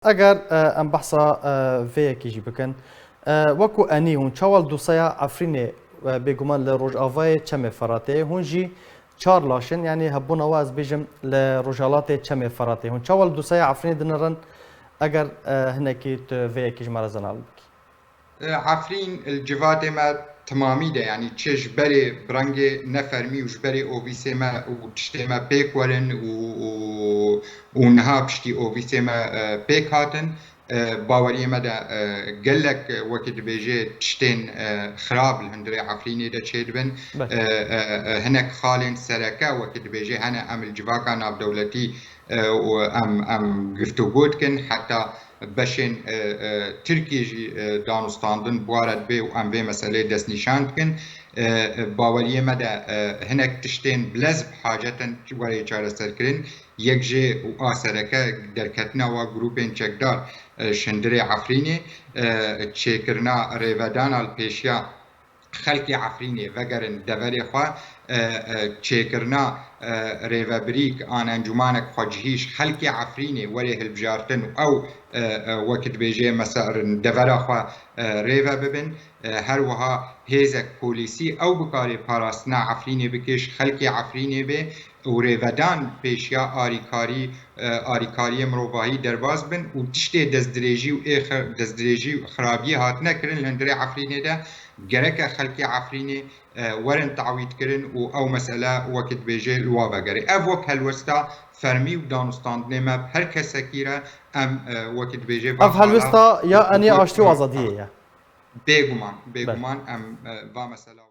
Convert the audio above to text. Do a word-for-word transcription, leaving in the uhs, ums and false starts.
Eger e, em behsa e, vê yekê jî bikin, e, wekû enî hûn çawa li doseya Efrînê, e, bêguman li rojavayê Çemê Feratê, hûn jî çar laş in, yanî hebûna we ez bêjim li rojhilatê Çemê Feratê. Hûn çawa li doseya Efrînê dinirin? Eger e, hinekî tu vê yekê ji me re zelal bikî. Efrîn li civatê me timamî de, yanî çi ji berê bi rengê nefermî û ji berê ovîsê me û tiştê me pêk werin û, û, û niha piştî ovîsê me e, pêk hatin. E, baweriyê me de e, gelek, e, wekî dibêjê tiştên e, xirab li hundirê Efrînê de çêdibin. Belê. E, e, e, hinek xalên sereke wekî dibêjê hene em li civaka navdewletî e, û em, em giftûgo dikin, heta beşên e, e, Tirkiyê jî e, danûstandin bi wa re dibe û em vê meseleyê destnîşan dikin. E, e, baweriyê me de e, hinek tiştên bilez bi hacet in were çareserkirin. Yek jê û a sereke derketina wa grûpên çekdar e, ji hundirê Efrînê, e, çêkirina rêvedana li pêşiya xelkê Efrînê vegerin deverê xwe, e, e, çêkirina e, rêvebirîk an encûmanek xwecihî ji xelkê Efrînê were hilbijartin û ew, e, e, wekî dibêjê, meserin devera xwe e, rêve bibin. E, her wiha hêzek polîsî ew bikarê parastina Efrînê bike, ji xelkê Efrînê bê û rêvedan pêşiya arîkarî, e, arîkariyê mirovahî derbas bin û tiştê destdirêjî û ê xir-, destdirêjî û xirabiyê hatine kirin li hundirê Efrînê de gereke xelkê Efrînê e, werin tawîdkirin û ew mesele wekî dibêjê li wa vegerê. Ev wek helwesta fermî û danûstandinê me bi her kesekî re em e, wekî dibêjê va Ev helwesta xala ya û enê hukuk aştî û azadiyê ye. Bêguman, Belê. Bêguman em e, va mesela